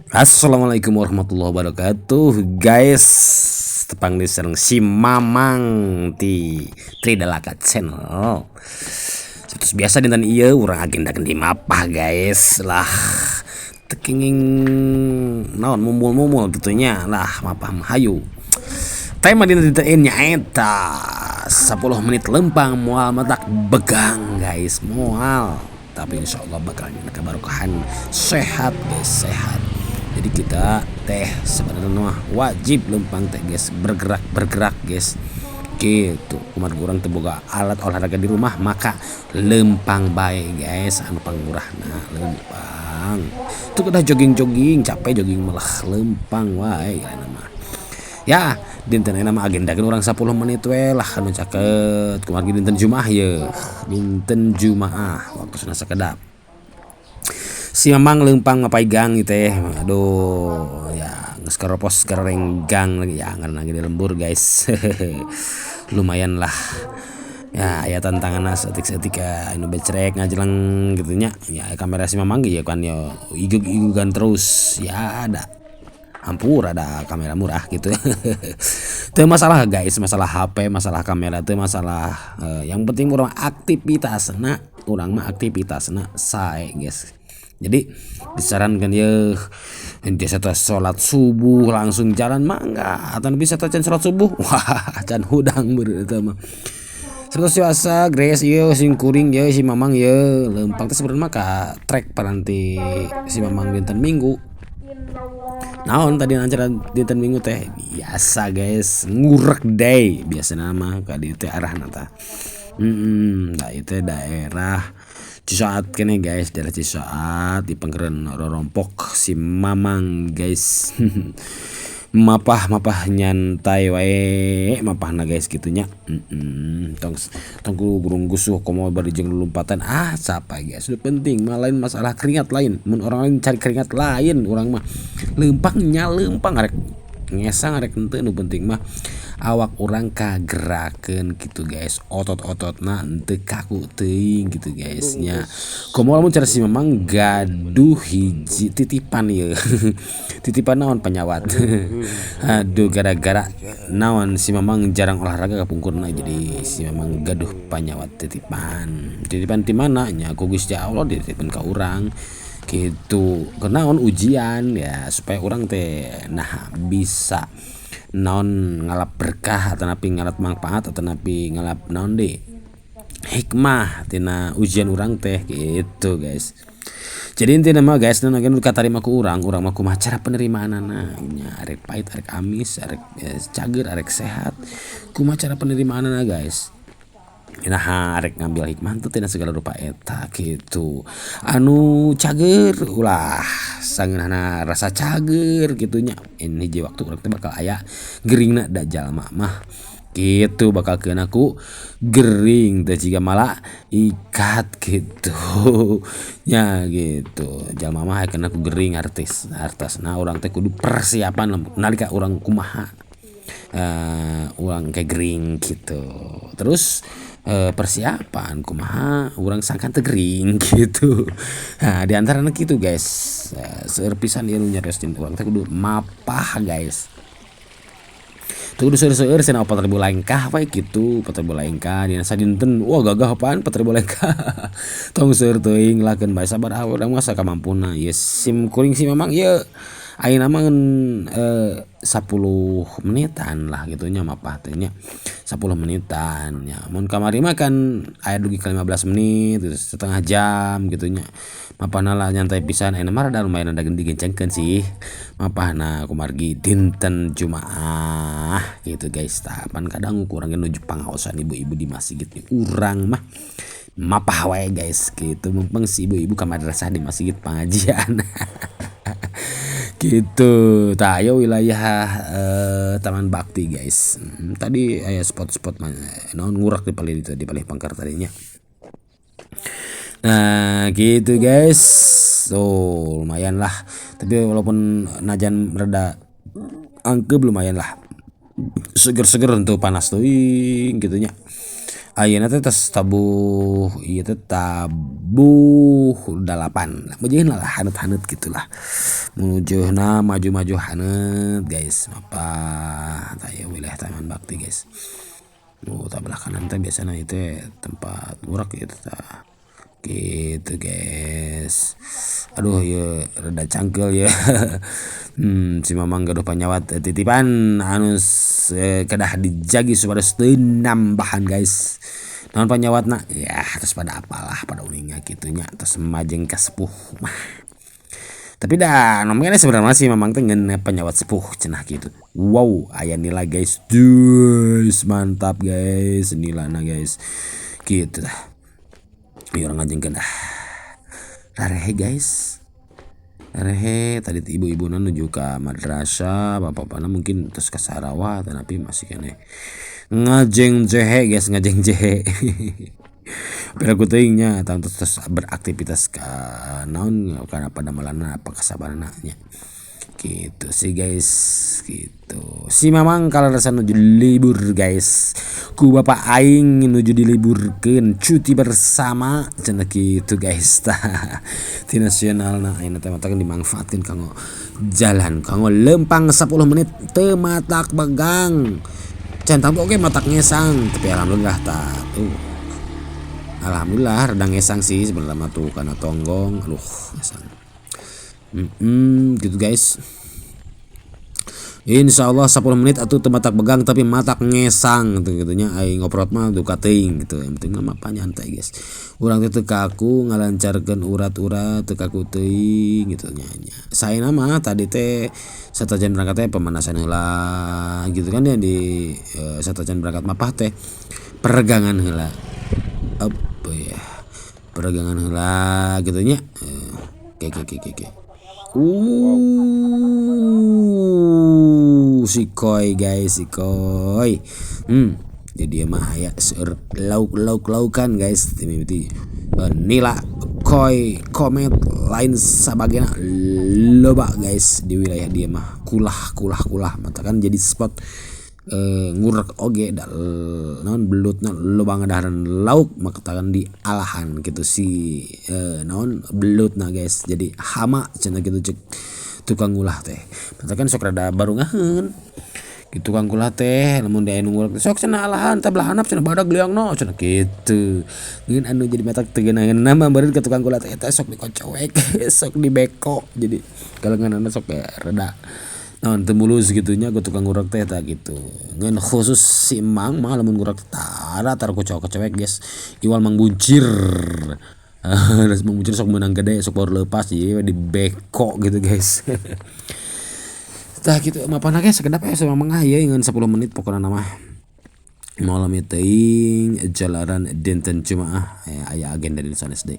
Assalamualaikum warahmatullahi wabarakatuh, guys. Tepang di sareng si Mamang di Tridalaka Channel. Seperti biasa, dinten ieu urang agendakeun di mapah, guys, lah. Teu kenging naon mumul-mumul gitu nya lah, mapah mah hayu. Tema dinten dinten ieu nyaeta 10 menit lempang moal matak begang, guys, moal. Tapi insya Allah bakal kebarokahan sehat, guys, sehat. Jadi kita teh sebenarnya mah wajib lempang teh, guys, bergerak bergerak, guys, gitu. Kumaha urang teu boga alat olahraga di rumah, maka lempang bae, guys. Anu pangmurahna lempang itu. Udah jogging jogging capek, jogging malah lempang wae ya mah ya. Dinten ayeuna mah agendakeun urang 10 menit we lah, anu caket. Kumargi dinten Jumaah ye, dinten Jumaah waktuna sakedap si Mamang lempang mapaigang gitu teh. Aduh ya, geus karopos garenggang lagi ya, ngaranna di lembur, guys. Lumayan lah ya, aya tantangan saeutik-saeutik ya, anu becrek ngajeleng gitu nya ya. Kamera si Mamang ya kan ya igug-igugan terus ya, ada hampur ada kamera murah gitu. Itu masalah, guys, masalah HP, masalah kamera itu masalah yang penting urang aktivitas. Nah, urang mah aktivitas nah sae, guys. Jadi disarankan ya, ente setelah sholat subuh langsung jalan mah enggak, atau bisa tacan sholat subuh, wah, can hudang eta mah. Seperti biasa, guys, ieu sing kuring ya, si Mamang ya lempang teh sebenarnya mah ka trek paranti si Mamang dinten Minggu. Naon tadi acara dinten Minggu teh? Biasa, guys, ngurek day biasa nama ka dieu teh arahna tah. Nah, itu daerah Cisaat kene, guys, daerah Cisaat di Pengkeren Rorompok si Mamang, guys. Mapah mapah nyantai wae mapahna, guys, gitu nya. Tong tong kudu gusuh komo bari jeung lompatan, ah, capek, guys. Udah penting mah lain masalah keringat, lain mun orang lain cari keringat lain, urang mah lempang nya lempang, arek ngesang arek henteu, nu penting mah awak urang kagerakeun gitu, guys, otot-ototna henteu kaku teuing gitu, guys, nya. Komo lamun cara si Mamang gaduh hiji titipan ieu, titipan naon? Panyawat. Aduh, gara-gara naon, si Mamang jarang olahraga kapungkurna, jadi si Mamang gaduh panyawat titipan. Titipan ti mana nya? Ku Gusti Allah dititipkeun ka urang gitu. Kunaon? Ujian ya, supaya urang teh nah bisa naon, ngalap berkah atau napi ngalap manfaat atau napi ngalap naon deh, hikmah tina ujian urang teh gitu, guys. Jadi intinya mah, guys, nu katarima ku urang, urang mah kumaha cara penerimaanana nya, arek pahit, arek amis, arek cager, arek sehat, kumaha cara penerimaanana, guys. Nah, arek ngambil hikmah tuh tina segala rupa eta gitu. Anu cager ulah sangeunahna rasa cager gitu nya. Ini hiji waktu urang teh bakal aya geringna, da jalma mah gitu, bakal kena ku gering teh jiga malah ikat gitu nya. Gitu, jalma mah kena ku gering artis artas. Nah, urang teh kudu persiapan nalika urang kumaha urang kayak gering gitu. Terus persiapan kumaha urang sangkan teu gering gitu. Nah, di antarana kitu, guys. Seueur pisan ieu nu nyarioskeun urang teh kudu mapah, guys. Tuh kudu seueur-seueur cenah, 4000 lengkah we gitu, 4000 lengkah dina sadinten. Wah, gagah apaan 4000 lengkah. Tong seueur teuing lah, keun bae sabaraha urang mah sakamampuna. Ieu sim kuring si Mamang ieu ayeuna mah ngan 10 menitan lah gitu nya mapah teh nya. 10 menitan nya. Mun kamari mah kan aya dugi ka 15 menit gitu, setengah jam gitu nya. Mapahna lah nyantai pisan. Ayeuna mah rada lumayan rada digencengkeun sih mapahna kumargi dinten Jumaah gitu, guys. Tah, pan kadang kurang nuju pangaosan ibu-ibu di masjid, urang mah mapah wae, guys, gitu. Mumpung si ibu-ibu ka madrasah di masjid pengajian gitu. Tah, aya wilayah Taman Bakti, guys. Tadi aya spot-spot naon, ngurak di palih itu, di palih pangkar tadinya. Nah, gitu, guys. So lumayan lah, tapi walaupun najan rada angkep, lumayan lah, seger-seger untuk panas teuing gitu nya. Ayeuna teh tos tabuh ieu teh tabuh 8. Meujeun lah haneut-haneut gitulah. Menujuhna maju-maju haneut guys. Mapah tah ieu wilayah Taman Bakti guys. Nu tah belah kanan teh biasana ieu teh tempat ngurek ieu teh tah. Gitu guys. Aduh ieu rada cangkeul ya. Si Mamang gaduh panyawat titipan anu kedah dijagi supados teu nambahan guys. Naon panyawatna? Ya tos pada apalah pada uninga kitu nya tos majeng ka sepuh mah. Tapi dah nomornya sebenarnya sih Mamang teh ngeun panyawat sepuh cenah kitu. Wow, aya nila guys. Duh, mantap guys nilana guys. Kitu tah. Ieu urang ngajengkeun ah. Rarehe guys. Rarehe tadi ibu-ibuna nuju ka madrasah, bapak-bapakna mungkin tos ka Sarawak tapi masih keneh ngajeng jehe guys, ngajeng jehe. Piraku teuing nya tah tos beraktivitas ka naon kana padamelanna apa kasabarana nya. Gitu sih guys, gitu. Si Mamang kaleresan nuju libur guys. Ku bapak aing nuju diliburkeun cuti bersama cenah kitu guys tah. Ti nasionalna ayeuna teh matak dimangfaatkeun kanggo jalan kanggo lempang 10 menit teu matak begang. Can tangtu oge matak ngesang tapi alhamdulillah tah tuh. Alhamdulillah rada ngesang sih sebenarnya mah tuh kana tonggong aduh ngesang. Gitu guys. Insyaallah 10 menit atuh teu matak begang tapi matak ngesang gitu gitunya aing ngoprot mah duka teuing gitu. Yang penting mah nyantai guys. Urang teh teu kaku ngalancarkeun urat-urat teu kaku teuing gitu nya nya. Saena mah tadi teh satajan berangkat teh pemanasan heula gitu kan ya di satajan berangkat mapah teh peregangan heula. Apa ya? Peregangan heula gitu nya. Oke. Si koi guys, si koi. Jadi mah aya seueur lauk-lauk-laukan guys. Mimiti nila, koi, komet, lain sabagena loba guys di wilayah dia mah. Kulah kulah kulah matakan jadi spot ngurek oge da naon belutna loba ngadaharan lauk makatakan di alahan gitu si naon belutna guys. Jadi hama cenah gitu cek tukang ngulah teh. Matakan sok rada barungaheun. Gitu tukang ngulah teh lamun di anu ngurek sok cenah alahan teh belah handap cenah badag liangna cenah kitu. Ngeun anu jadi matak teu geunaheun nama beureun ka tukang ngulah teh eta sok dikocowek sok dibeko. Jadi kalenganana sok rada naon teu mulus kitu nya ku tukang ngurek teh tah gitu. Ngeun khusus si Emang mah lamun ngurek tara tar ku cowek-cowek guys. Iwal mang buncir. Terus mang buncir sok meunang gede sok baru lepas jadi dibeko gitu guys. Tah kitu mapana ge sakedap aya sama mangah ieu ngan 10 menit pokona mah. Malam teuing jalaran dinten Jumaah aya agenda di sanes deui.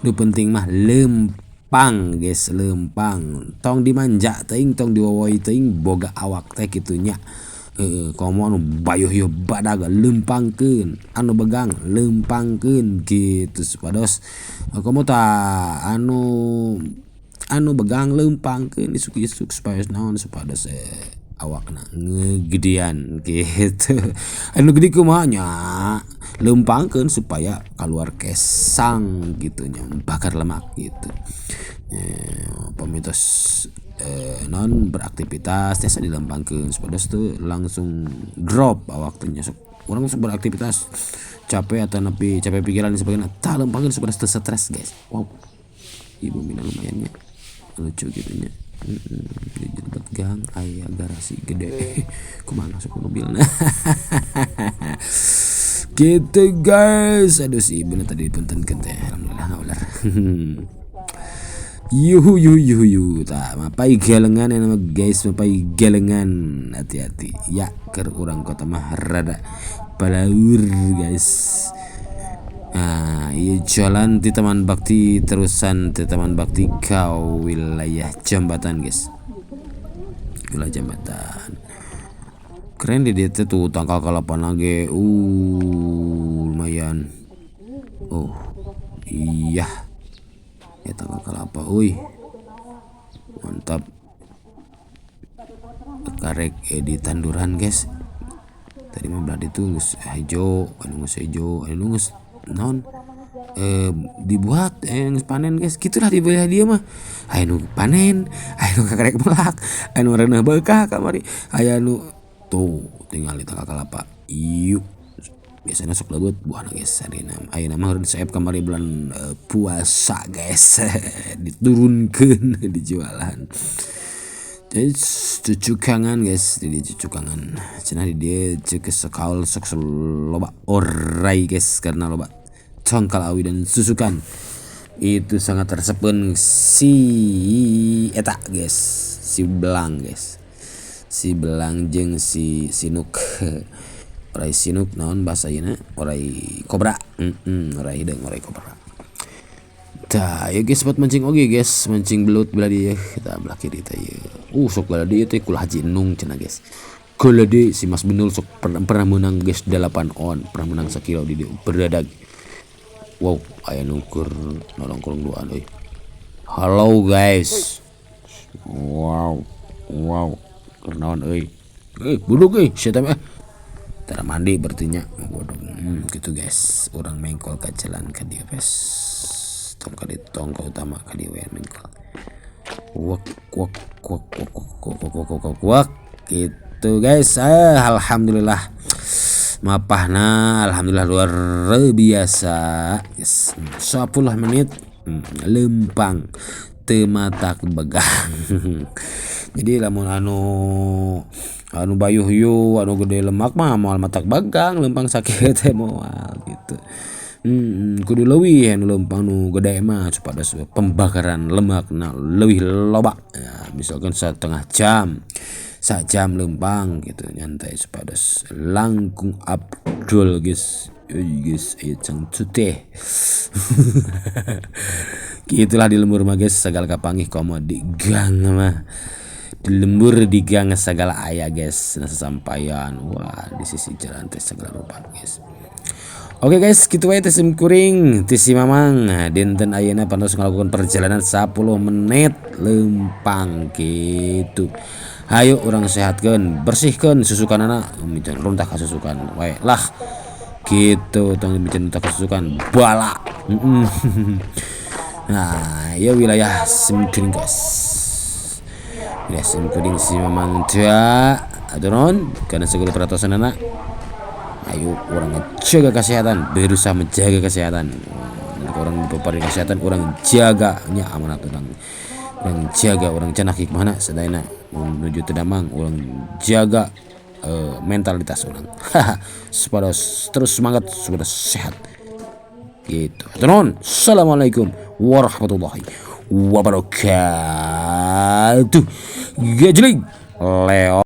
Nu penting mah lempang guys, lempang. Tong dimanja teuing, tong diwowoi teuing boga awak teh kitu nya. Heeh, komo anu bayuh ieu badag lempangkeun, anu begang lempangkeun gitu supados komo tah anu begang lempangkeun isuk-isuk supaya naon supados awakna ngegedean gitu. Anu gede kumaha nya lempangkeun supaya keluar kesang gitu nya, bakar lemak gitu. Pamitos non beraktivitas tiasa dilempangkeun supados teu langsung drop awak teh nya. Sok urang sok beraktivitas capek atau nepi capek pikiran dan sebagainya tah lempangkeun supados teu stres guys. Wow, ibu mina lumayan nya lucu gitu nya. Di jilbab gang aya garasi gede. Kumaha masuk mobilna. Gitu guys. Aduh si ibu tadi dipuntenkeun teh. Alhamdulillah ngaular. Yuhu yuhu yuhu yuhu. Tah mapai gelengan ya nama guys, mapai gelengan. Hati-hati ya keur urang kota mah rada balaur guys. Nah, ieu jalan di Taman Bakti terusan di Taman Bakti ka wilayah jambatan guys. Wilayah jambatan. Keren di dieu teh tuh tangkal kalapana ge. Lumayan. Oh, iya. Ya tangkal kalapa euy. Mantap. Karek di tanduran guys. Tadi mah belah ditu geus hejo, anu geus hejo, anu geus naon dibuat geus panen guys. Gitulah di wilayah dieu mah. Aya nu panen, aya nu kakarek melak, aya nu reuneuh beukah kamari, aya nu tuh tinggal di tangkal kalapa. Ieu biasana sok leuweut buahna guys. Ayeuna mah seep kamari bulan puasa guys. Diturunkeun dijualan. Jadi cucukangan guys, jadi cucukangan. Cenah di dieu ceuk sakaul sok loba orai guys karena loba tongkal awi dan susukan. Itu sangat resepeun si eta guys, si belang guys. Si belang jeung si sinuk. Orai sinuk naon bahasa ayeuna? Orai kobra. Orai hideung orai kobra. Tah, ieu guys buat mancing oge guys, mancing belut belah dieu, kita belah kiri teh ieu. Sok belah dieu teh kula Haji Enung cenah guys. Kula deui si Mas Benul sok pernah menang guys 8 on, pernah menang sakilo di dieu beradag. Wow, aya nu keur nongkrong duaan euy. Halo guys. Wow, wow, keur naon euy? Buduk euy, sia teh. Tara mandi berarti nya. Waduh, gitu guys. Urang mengkol ka jalan ka dieu guys. Tong ka dieu, tong ka utama ka dieu we mengkol. Wak wak wak wak wak wak wak wak wak. Gitu guys. Alhamdulillah. Mapahna alhamdulillah luar biasa. Yes. 10 menit lempang teu matak begang. Jadi lamun anu bayuh-yuh anu gede lemak mah moal matak begang, lempang sakieu teh moal gitu. Kudu leuwih anu lempang nu gede mah supados pembakaran lemakna leuwih loba. Ya, misalkan setengah jam, sajam lempang gitu nyantai supados langkung abdul guys. Euy guys, aya cangcuteh. Gitulah di lembur mah guys, sagala kapanggih komo di gang mah. Di lembur di gang sagala aya guys, nah sasampayan. Wah, di sisi jalan teh sagala rupa guys. Oke guys, kitu wae teh sim kuring ti si Mamang. Dinten ayeuna parantos ngalakukan perjalanan 10 menit lempang gitu. Hayu urang sehatkeun, bersihkeun susukanana, miceun runtah ka susukan wae lah. Gitu tong miceun runtah ka susukan bala. Nah, ieu wilayah sim kuring guys. Wilayah sim kuring si Mamang teh. Atur nuhun kana segala perhatosanana. Ayo urang jaga kesehatan, berusaha menjaga kesehatan. Nanti orang dipapari kesehatan, orang jaganya amanat orang. Orang jaga, orang cenah hikmahna sadayana menuju teu damang, orang jaga mentalitas orang. Supaya terus semangat, supaya sehat. Gitu. Nuhun. Assalamualaikum warahmatullahi wabarakatuh. Gajling Leo.